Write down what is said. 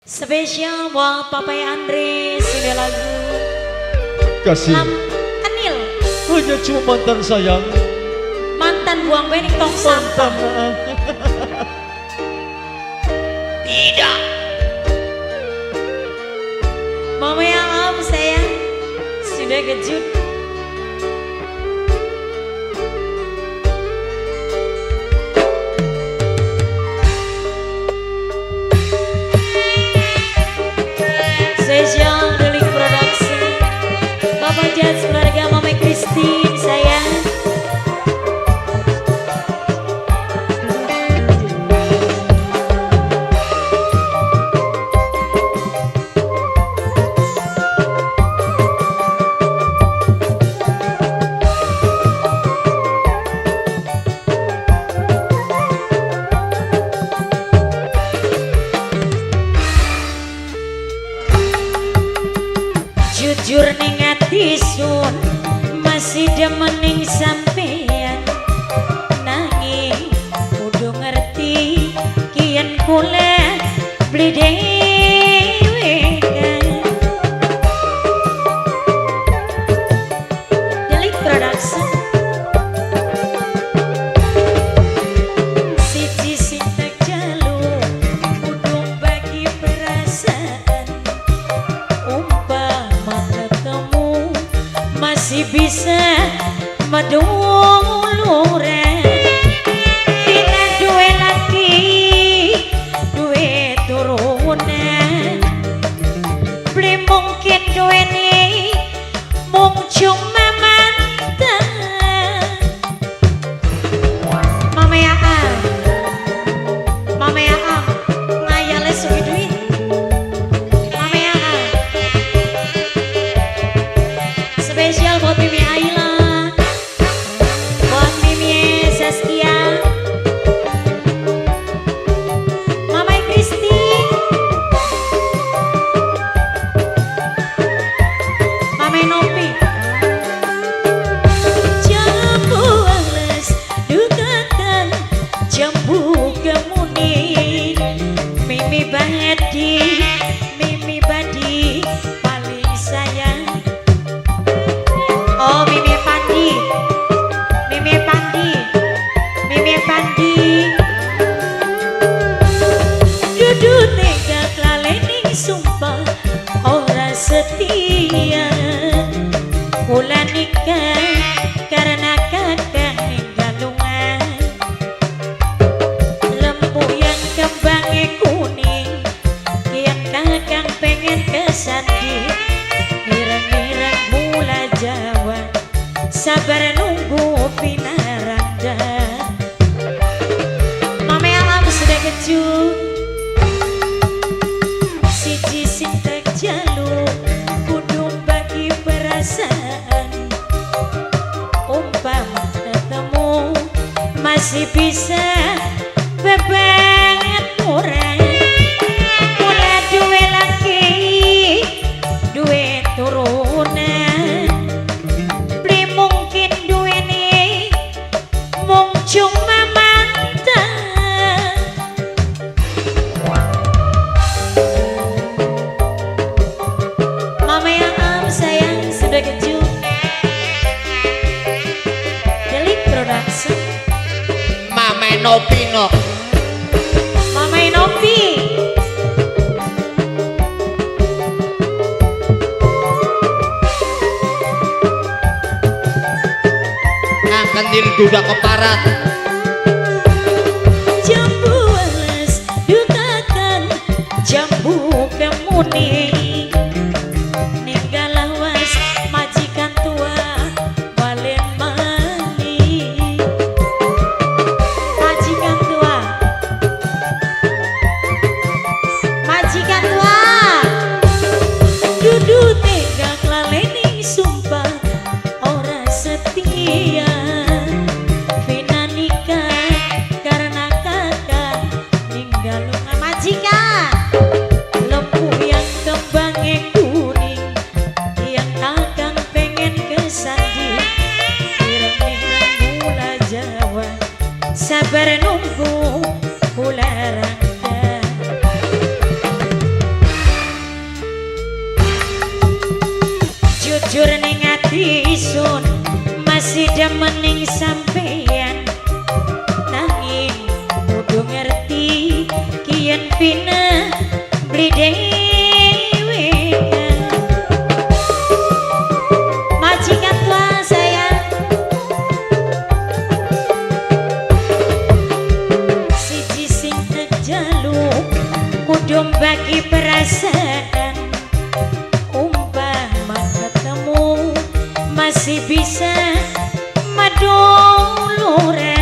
Spesial buat Papa Andre, sini lagu Kasih. Lam Kenil. Hanya cuma mantan sayang. Mantan buang bening tong sampah. Mantan. Tidak. Mama yang om sayang sudah kejut. Spesial Delik Production, Bapak Jats, keluarga Mama Christine sayang. Jujur ning ati sun masih demening sampean, nanging kudu ngerti kian kula beli dhewekan. Delik Production. Siji sing tak jaluk kudu bagi perasaan, umpama ketemu masih bisa maduluran. Kita duwe laki duwe turunan, beli mungkin duwe nih mung cuma mantan. Mama ya am, Mama ya am, ngayale suwi duit. Mama ya am. Spesial buat Mimi Ayla, buat Mimi Saskia, Mama Christine, Mama Nopi. Jambu alas dukakan jambu kemuning, Mimi Badi, Mimi Badi paling sayang. Oh Mimi Pandi, Mimi Pandi, Mimi Pandi. Dudu tega klalening sumpah ora setia. Kula nikah karena kakang ninggalungan. Lembu yang kembangnya kuning, kian kakang pengen kesandi. Ireng-ireng mula Jawa, sabar nunggu pinaranda. Mame alam sudah kecut. Siji sing tak jaluk kudu bagi perasaan, umpama ketemu masih bisa bebanget murah. Kula duwe laki duwe turunan, beli mungkin duwe nih mung cuma mantan. Mama yang am sayang sudah kecut. Delik Production. Mama Nopi no. Mama Nopi. Nang kendil duda keparat. Jambu alas dukakan jambu kemuning, ninggal lawas majikan tua balen mani. Majikan tua, majikan tua. Dudu tega klalening sumpah ora setia. Vina nikah karena kakak ninggalungan majikan. Lembu yang kembang Ati sun masih demen ning sampeyan, nanging kudu ngerti kiyen Pina beli dewekan. Majikan tua sayang, siji sing terjaluk kudu bagi perasaan. Umpama ketemu masih bisa maduluran.